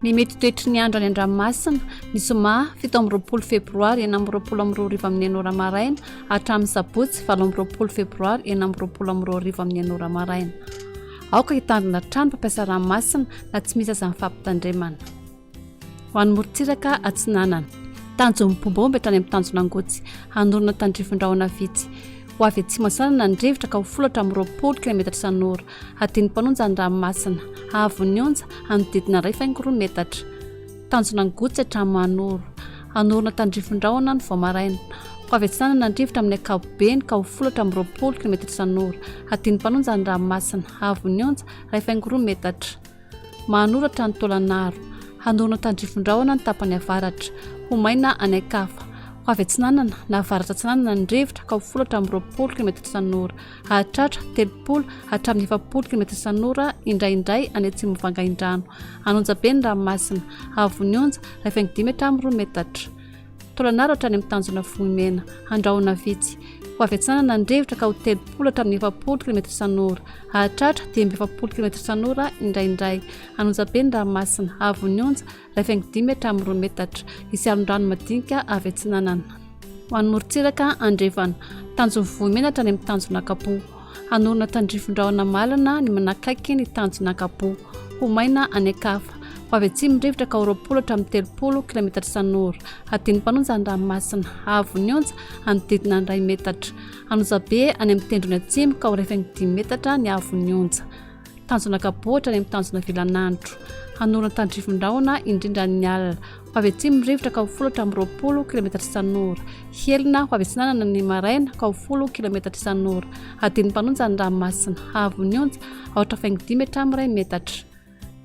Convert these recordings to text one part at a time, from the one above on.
Ny mety toetry ny andro any an-dranomasina, ny zoma 27 febroary 2026 amin'ny enina ora maraina hatramin'ny sabotsy 28 febroary 2026 amin'ny enina ora maraina. Aoka hitandrina hatrany mpampiasa ranomasina na tsy misy aza ny fampitandremana. Ho an'ny morontsiraka atsinanana. Tanjon'ny Bombombe hatrany amin'ny tanjon'Angotsy. Hanorina tandrifin-drahona vitsy. Ho avy atsimo atsinanana ny rivotra ka ho folo hatramin'ny 20 kilaometatra isan'ora. Hadin'ny mpanonja ny ranomasina. Haavon'ny onja, hanodidina 1,2 metatra. Tanjon'Angotsy hatramin'ny Mahanoro. Hanorina tandrifin-drahona ny vao maraina. Ho avy atsinanana ny rivotra amin'ny ankapobeny ka ho folo hatramin'ny 20 kilaometatra isan'ora. Hadin'ny mpanonja ny ranomasina. Haavon'ny onja, 1,2 metatra. Mahanoratra ny Taolanaro. Hanorina tandrifin-drahona ny tapany avaratra. Ho maina any an-kafa. Ho avy atsinanana na avaratra atsinanana ny rivotra ka ho folo hatramin'ny 20 kilometatra isan'ora. Hahatratra 30 hatramin'ny 40 kilometatra isan'ora indraindray any atsimo Vangaindrano. An'Onjabe ny ranomasina. Haavon'ny onja, 1,5 hatramin'ny 2 metatra. Taolanaro hatrany amin'ny tanjona Vohimena. Andrahona vitsy. Ho avy atsinanana ny rivotra ka ho 30 hatramin'ny 40 kilometatra isan'ora. Hahatratra 45 kilometatra isan'ora indraindray. An'Onjabe ny ranomasina. Haavon'ny onja, 1,5 hatramin'ny 2 metatra. Hisy alon-drano madinika avy atsinanana. Ho an'ny morontsiraka andrefana. Tanjon'ny Vohimena hatrany amin'ny tanjona Ankapoa. Hanorina tandrifin-drahona malina ny manakaiky ny tanjona Ankapoa. Ho maina any an-kafa. Ho avy atsimo ny rivotra ka ho 20 hatramin'ny 30 kilaometatra isan'ora. Hadin'ny mpanonja ny ranomasina. Haavon'ny onja, hanodidina ny iray metatra. Hanozabe any amin'ny tendrony atsimo ka ho 1,5 metatra ny haavon'ny onja. Tanjona Ankapoa hatrany amin'ny tanjona Vilanandro. Hanorina tandrifin-drahona indrindra ny alina. Ho avy atsimo ny rivotra ka ho folo hatramin'ny 20 kilaometatra isan'ora. Hielina ho avy atsinanana ny maraina ka ho folo kilaometatra isan'ora. Hadin'ny mpanonja ny ranomasina. Haavon'ny onja, aotra faingo dimy hatramin'ny iray metatra.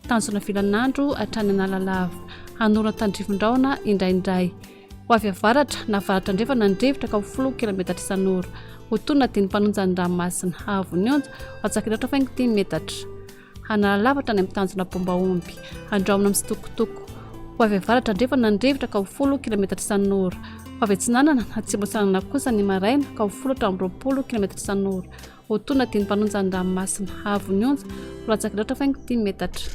Tanjona Vilanandro hatrany Analalava. Hanorina tandrifin-drahona indraindray. Ho avy avaratra na avaratra andrefana ny rivotra ka ho folo kilaometatra isan'ora. Ho tonina hadin'ny mpanonja ny ranomasina. Haavon'ny onja, ho antsak'ilatra faingo dimy metatra. Hanala lavitra any amin'ny tanjona Bombaomby. Andrahona mitsitokotoko. Ho avy avaratra andrefana ny rivotra ka ho folo kilaometatra isan'ora. Ho avy atsinanana, atsimo atsinanana kosa ny maraina ka ho folo hatramin'ny 20 kilaometatra isan'ora. Ho tonina dimy mpanonja ny ranomasina. Haavon'ny onja, ho latsak'ilatra faingo dimy metatra.